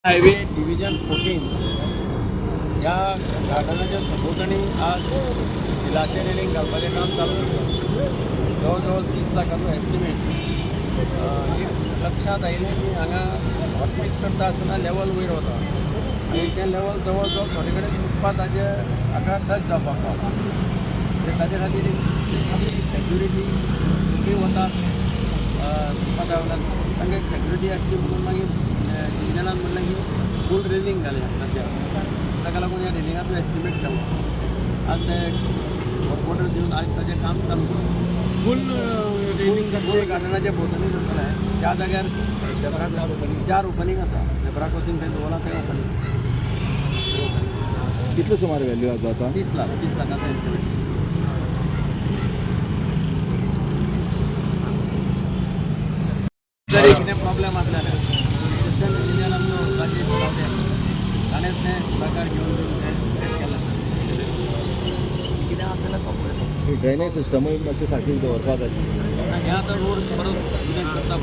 Highway division 14 ह्या गार्डनाच्या सभोवताणी आज बिलाचें railing घालपाचें काम चालू आसा. जवळ जवळ 30 लाखाचो एस्टिमेट. एक लक्षांत आयलें की हांगा हॉटमिक्स करता आसतना लेवल वयर वता आनी तें लेवल जवळ जवळ थोडे कडेन फुटपाथ हाजे हाका टच जावपाक पावता. ते ताजे खातीर एक सेक्युरिटी खंय वतात फुटपाथा वयल्यान तांकां एक सेक्युरिटी आसची म्हणून मागीर डिविजनान म्हणलें की फूल रेलिंग घालया. सद्या ताका लागून ह्या रेलिंगाचो एस्टिमेट केलो. आज ते वर्क ऑर्डर दिवन आज ताजें काम चालू केलां. फुल रेलिंग? फूल गार्डनाच्या भोंवतणी जातलें. त्या जाग्यार चार ओपनींग आसा. झेब्रा क्रॉसिंग खंय दवरलां थंय ओपनींग. कितलो सुमार व्हॅल्यू आसा आता? 30 लाख, 30 लाखाचो एस्टिमेट. जरी कितें प्रॉब्लेम आसले जाल्यार असिस्टंट इंजिनियर आमचो राजेश गावडे, ताणेंच तें फुडाकार घेवन तें सेट केलें. कितें आसलें तो पळयता. ड्रेनेज सिस्टमूय मातशें सारकी दवरपाक जाय. हें आतां रोड परत कितें करता.